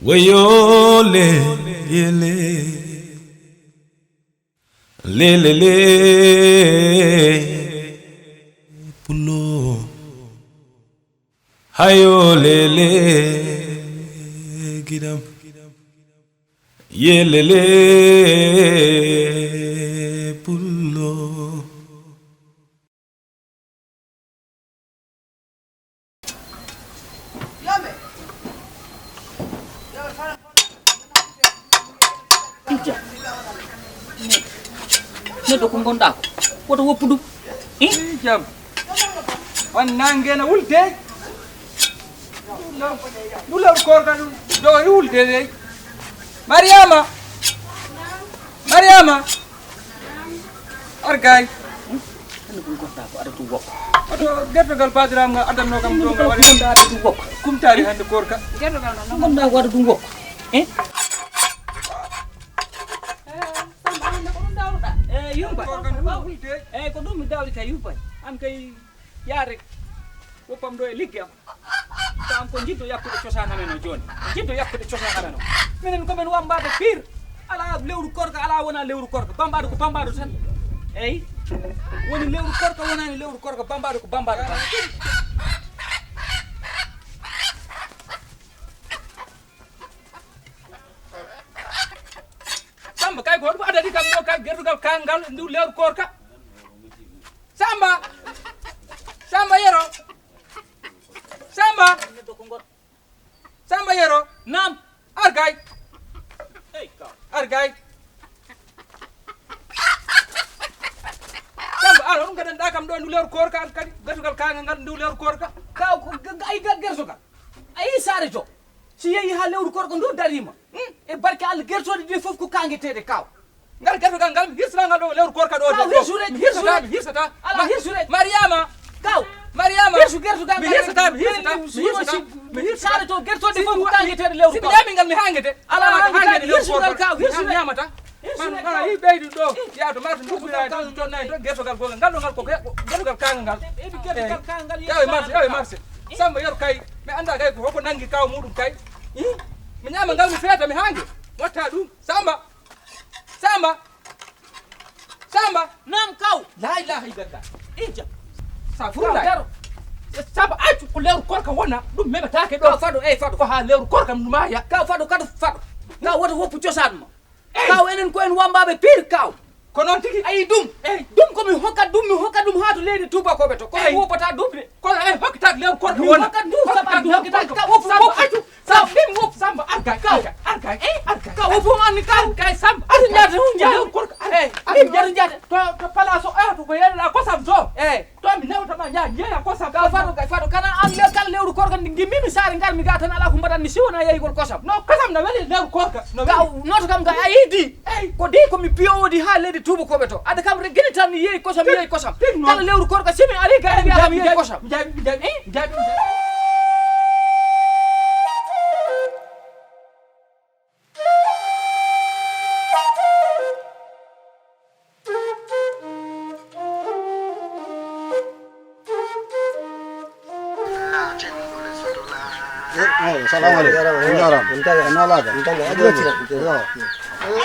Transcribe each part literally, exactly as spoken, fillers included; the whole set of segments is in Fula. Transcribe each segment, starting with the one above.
Wayo le, le, le, le, le, le, pulo. Hayo le, le, gidam. Ye le, le, pulo. Ija. Neɗɗo ko ngonɗaa ko? Woto woppu ɗum. Eh? Jam. On nange na wulde. Ɗum lewru koorka ɗum. Ɗo e wulde dey. Mariama. Mariama. Argay. Hannde ɗum gonɗaa ko ada ɗum woppa. Oto gertogal paadiraam ngal addanno kam ɗo ngal waɗi. Gonɗaa ada ɗum woppa. Kumtaari hannde koorka. Gertogal ngal gonɗaa ko ada ɗum woppa. Eh? Eh, Samba, hannde ko ɗum dawruɗaa? Eh, yumpa. Koorka ɗum wulde. Eh, ko ɗum mi dawri kay yumpa. An kay yaar rek. Woppam ɗo e ligge am. Ko an ko jiddo yakkude cosaan amen o jooni. Jiddo yakkude cosaan amen o. Minen ko men wambaade pire. Alaa lewru koorka, alaa wonaa lewru koorka. Bambaado ko bambaado tan. Eyi. Woni lewru koorka, wonaani lewru koorka. Bambaado ko bambaado tan. Samba, kay ko hoɗum adadi kam ɗo, kay gertugal kangal ndu lewru koorka? Samba! Samba Yero! Samba! Samba Yero! Naam! Argay! Argay! Samba, an hoɗum gadanɗa kam ɗo e ndu lewru koorka, an kadi, gertugal kangal ngal ndu lewru koorka? Ka, ko, ga, ga, ay, ga, gertugal. A yii saare to. Si yehi haa lewru koorka ndu dariima. Hmm? E barke Allah, gertooɗe ɗe fof ko kaangeteeɗe, kaw. Ngal gertogal ngal, mi hirsata ngal ɗo lewru koorka ɗo. Kaw, de, hirsu rek, mi hirsata, hirsu rek. Mi hirsata. Ala, ma-, hirsu rek. Mariama. Kaw. Mariama. Hirsu gertogal ngal. Mi hirsata, mi hirsata, mi hirsata. Mi hirsata. Saare to, gertooɗe fof ko kaangeteeɗe lewru koorka. Si mi ƴaami ngal, mi hangete. Ala, ala, hangete lewru koorka. Kaw, hirsu rek. Mi ɲaamata. Hirsu rek, kaw. Mana, mana, yi ɓeydi ɗo. Yaa to marto, nduɓɓira to, to nayi to, gertogal gol ngal ɗo ngal ko ge-, gertogal kaangal ngal. Eyi, gertogal kaangal. Yawe marché, yawe marché. Samba Yero kay, mi anndaa kay ko hoko nanngi kaw muɗum kay. Ih, mi ɲaama ngal, mi feeta, mi haange. Watta ɗum. Samba. Samba. Samba. Naam, kaw. La ilaha illallah. Ija. Safurla. Kaw, daro. Samba, accu ko lewru koorka wona, ɗum memetaake ɗo. Kaw, faɗo, eyi, faɗo. Ko haa lewru koorka mi maaya. Kaw, faɗo, kadu, faɗo. Kaw, woto woppu cosaan ma. Eyi. Kaw, enen ko en wambaaɓe pire, kaw. Ko noon tigi. Ayi ɗum. Eyi. Ɗum ko mi hokkat ɗum, mi hokkat ɗum haa to leydi tuubakooɓe to. Kono mi woppata ɗum de. Kono en hokkitaake lewru koorka wona. Mi hokkat ndu sabu an hokkitaake. Kaw, woppu, woppu. Accu. Kaw, ɗum woppu. Samba, argay, kaw. Argay, argay, eh? Argay. Kaw, woppu mo anni, kaw. Argay, Samba. Argay, argay. Njaata, njaata. Lewru koorka, argay. Eh, argay, njaata, njaata. To, to palaaso oya to ko yeɗaɗa kosam to. Eh. To mi newta ma, nja-, njeeya kosam. Kaw, faɗo, kay, faɗo. Kana an le-, kala lewru koorka ndi ngimmi mi saare ngar mi ga tan alaa ko mbaɗan mi si wonaa yeyugol kosam. No kosam no weli lewru koorka. No weli. Kaw, noto kam ga a yiidi. Eyi. Ko di ko mi piyo wodi haa leydi tuubakooɓe to. Ada kam regini tan mi yeyi kosam, yeyi kosam. Tigi noon. Kala lewru koorka si mi ari ga mi wiya kam yeyi kosam. Njaɓi, njaɓi, njaɓi, njaɓi. Eyi, salamu aleykum. Jarama, on jarama. On jarama. On jarama. On jarama. Yo.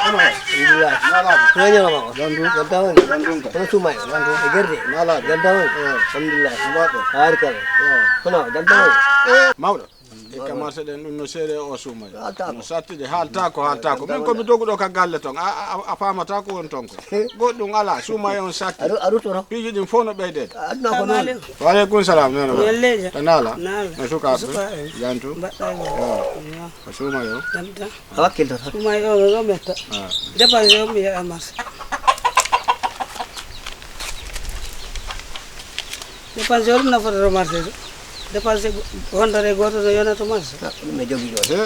Alhamdulillah. Nalama. Ko ñalawma o? Jam ɗum. Jam tan woni. Jam ɗum ka. Kono suuma e? Jam ɗum. E gerde? Nalama. Jam tan woni. Yo. Alhamdulillah. Mbaɗɗo. Ari kala. Yo. Kono jam tan woni. Mawɗo. Ikka marché ɗen ɗum no seeɗa o suuma e? Haalta ko. No sattude, haalta ko, haalta ko. Min ko mi doguɗo ka galle ton. A, a, a faamata ko woni ton ko. Goɗɗum alaa, suuma e on satti. Aru, aru tono. Piiji ɗin fof no ɓeydeede. Aduna ko noon. Wa aleykum salam, noon ma. Yelleeja. To naala. Naala. No sukaaɓe. Sukaaɓe. Jantu. Mbaɗɗa e yo. Yo. Ko suuma yo. Jam tan. A wakkiltoto. Suuma yo, yo metta. Ah. Dépense yo mi yaha marché. Dépense o ɗum nafata to marché to. Dépense hondere gooto no yona to marché. Ah, ɗum e jogi ɗo. Eh.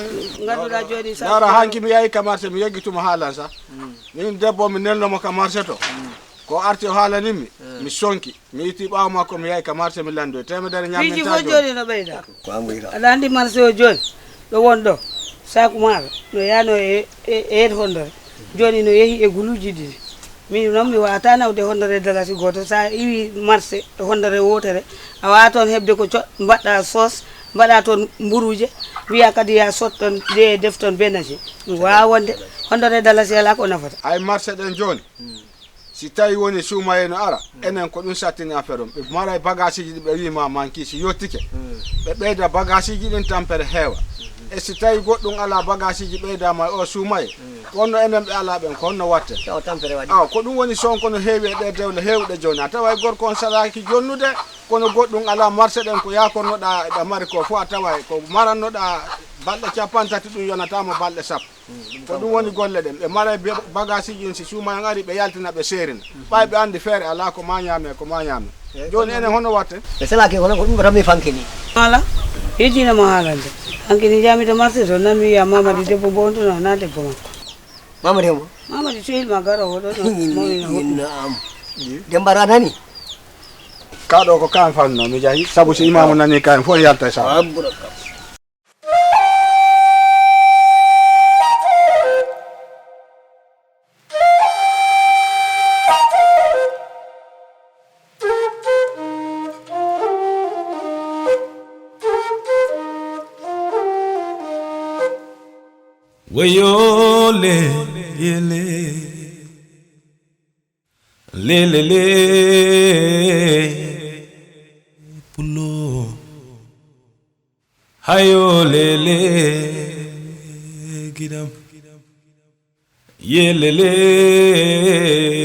Ngannduɗaa jooni sa. Ndaara hanki mi yahi ka marché, mi yeggi tuma haalan sa. Mm. Min debbo mi nelno mo ka marché to. Mm. Ko arti o haalanimmi, mm, mi sonki. Mi itti ɓaawo makko mi yahi ka marché mi lanndo e teemedere ñaammen. Piiji fof jooni no ɓeyda. Ko an wiyata. Aɗa anndi marché o jooni, ɗo won ɗo, saaku maaro, no yaano e, e, e yen hondere. Jooni no yehi e guluuji ɗiɗi. Min noon mi waawata nawde hondere dalasi gooto. So a iwi marché hondere wootere, a waawaa toon heɓde ko co-, mbaɗɗa soos, Mbaɗa toon mburuuje, wiya kadi ya sot toon, de def toon benaji. Waawa wonde, hondo re dalasi alaa ko nafata. Ay marché ɗen jooni, si tawi woni suumaye no ara, enen ko ɗum sattini affaire on. Ɓe mara e bagaasiji ɗi ɓe wiima manki, si yottike, ɓe ɓeyda bagaasiji ɗin tampere heewa. E si tawi goɗɗum alaa, bagaasiji ɓeydaama e o suumaye, ko honno enen ɓe alaa ɓen, ko honno watte? Tawa tampere waɗi. Aw, ko ɗum woni Sonko no heewi e ɗe dewle heewɗe jooni. A tawa e gorko on salaaki jonnude, kono goɗɗum alaa, marché ɗen ko yaakornoɗaa ɗa mari ko fof, a tawa ko marannoɗaa balɗe cappanɗe tati, ɗum yonataama balɗe sappo. Ko ɗum woni golle ɗen. Ɓe mara be-, bagaasiji ɗin, si suumaye on ari, ɓe yaltina, ɓe seerina. Ɓay ɓe anndi feere alaa, ko ma ñaame, ko ma ñaame. Jooni enen hono watte? Ɓe salaaki kono ko ɗum tan mi fanki ni. Ala, yejjina mo haalande. Hanki ni jaami to marché to, nan mi wiya Mamadi debbo bontuno, na debbo makko. Mamadi hombo? Mamadi Sohil ma garo oɗo ɗo, mawni na hoɗi. Inna am. Demba ra nani? Ka ɗo ko kan fanno, mi jahi. Sabu si imaamu nani kan, fof yalta e sabu. Abbura kam. Wayo le, yele. Le, le, le, pulo. Hayo le, le, gidam. Ye le, le.